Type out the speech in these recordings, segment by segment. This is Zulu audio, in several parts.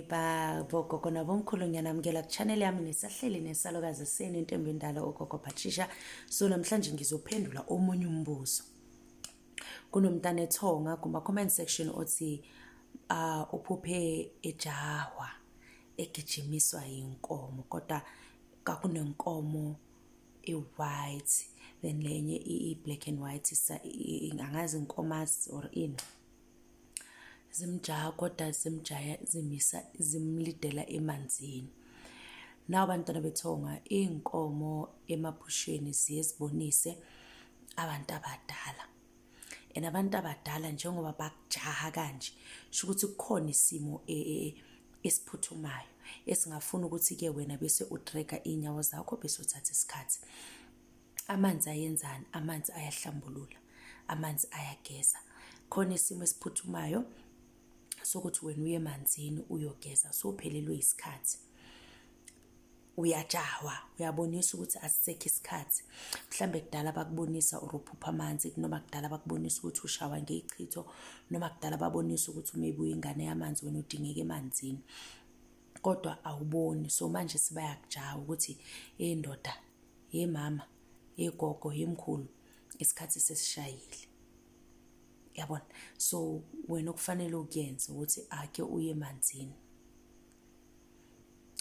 Babo gogo nabomkhulu, ngiyanamukela ku-channel yami. Nisahleli nesalukazi senu, intombi endala, ugogo Patricia. So namhlanje ngizophendula omunye umbuzo. Kunomntana ethonga kuma-comment section othi uphuphe ejahwa, egijimiswa yinkomo, kodwa kwakunenkomo e-white, then lenye i-black and white, angazi inkomazi or ini. Zimjaha, kodwa zimjaya zimisa, zimlidela emanzini. Nawu bantwana bethonga, iy'nkomo emaphusheni ziye zibonise abantu abadala. And abantu abadala njengoba bakujaha kanje, sho ukuthi kukhona isimo esiphuthumayo esingafuna ukuthi-ke wena bese u-drag-a iy'nyawo zakho, bese uthatha isikhathi. Amanzi ayenzani? Amanzi ayahlambulula, amanzi ayageza. Khona isimo esiphuthumayo sokuthi wena uye emanzini uyogeza, sowuphelelwe isikhathi. Uyajahwa, uyabonisa ukuthi asisekho isikhathi. Mhlambe kudala bakubonisa or uphupha amanzi, noma kudala bakubonisa ukuthi ushawa ngey'chitho, noma kudala babonisa ukuthi maybe uyingane yamanzi, wena udingeka emanzini. Kodwa awuboni, so manje sebayakujaha ukuthi, "Hey ndoda, hey mama, hey gogo, hey mkhulu, isikhathi sesishayile." Yabona? So wena okufanele ukuyenze ukuthi ake uye emanzini.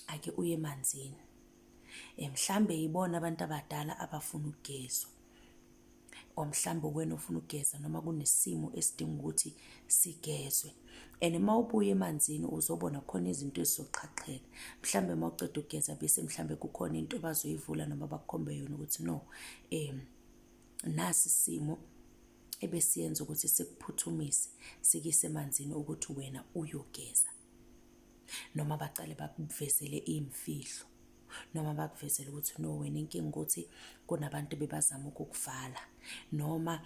Ake uye emanzini. Mhlambe yibona abantu abadala abafuna ukugezwa. Or mhlambe wena ofuna ukugeza, noma kunesimo esidinga ukuthi sigezwe. And uma ubuya emanzini uzobona khona izinto ezizoqhaqheka. Mhlambe uma uceda ukugeza, bese mhlambe kukhona into abazoyivula noma bakukhombe yona ukuthi no, nasi isimo ebesiyenza ukuthi sikuphuthumise, sikise emanzini ukuthi wena uyogeza. Noma bacale bakuvezele iy'mfihlo, noma bakuvezele ukuthi no, wena inkinga ukuthi kunabantu bebazama ukukuvala, noma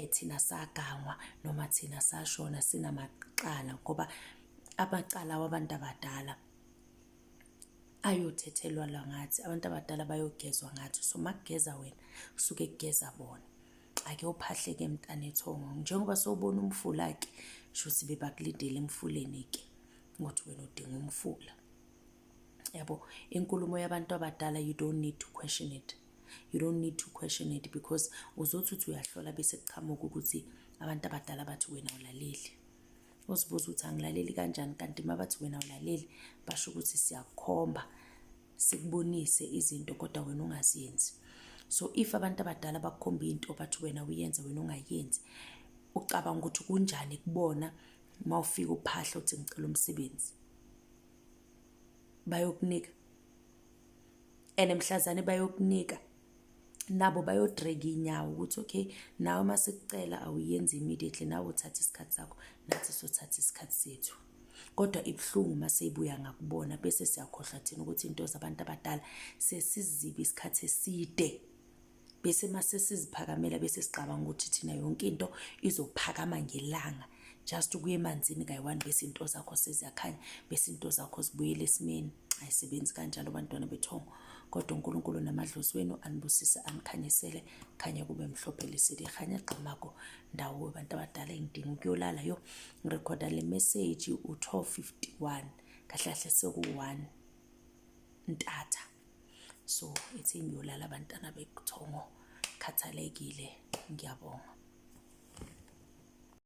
thina sagangwa, noma thina sashona sinamacala, ngoba amacala wabantu abadala ayothethelwa la ngathi, abantu abadala bayogezwa ngathi. So makugeza wena, kusuke kugeza bona. Ake uphahleke, mntana ethongo, njengoba sowubona umfula-ke, shuthi bebakulindele emfuleni-ke ngokuthi wena udinga umfula. Yabo, inkulumo yabantu abadala, you don't need to question it. You don't need to question it, because uzothi uthi uyahlola, bese kuqhamuka ukuthi abantu abadala bathi wena awulaleli. Uzibuza ukuthi angilaleli kanjani, kanti uma bathi wena awulaleli, basho ukuthi siyakukhomba, sikubonise izinto, kodwa wena ungaziyenzi. So if abantu abadala bakukhomba into, bathi wena uyenze, wena ungayenzi, ucabanga ukuthi kunjani kubona uma ufika uphahla uthi ngicela umsebenzi? Bayokunika. And mhlazane bayokunika, nabo bayo-drag-a iy'nyawo ukuthi okay, nawe uma sikucela awuyenzi immediately, nawe uthatha isikhathi sakho, nathi sothatha isikhathi sethu. Kodwa ibuhlungu uma seyibuya ngakubona, bese siyakhohlwa thina ukuthi into zabantu abadala sesizibe isikhathi eside. Bese mase siziphakamela, bese sicabanga ukuthi thina yonke into izophakama ngelanga. Just ukuya emanzini kayi-one, bese into zakho seziyakhanya, bese into zakho zibuyele esimeni. Ayisebenzi kanjalo, bantwana bethongo. Kodwa uNkulunkulu namadlozi wenu anibusise, anikhanyisele, khanye kube mhlophe lesedi kganya gqamako ndawo. Bantu abadala, ngidinga ukuyolala. Yo, ngirekhoda le message u-12:51, kahle kahle seku-1 ntatha. So ithi ngiyolala, bantwana bekuthongo, khathalekile, ngiyabonga.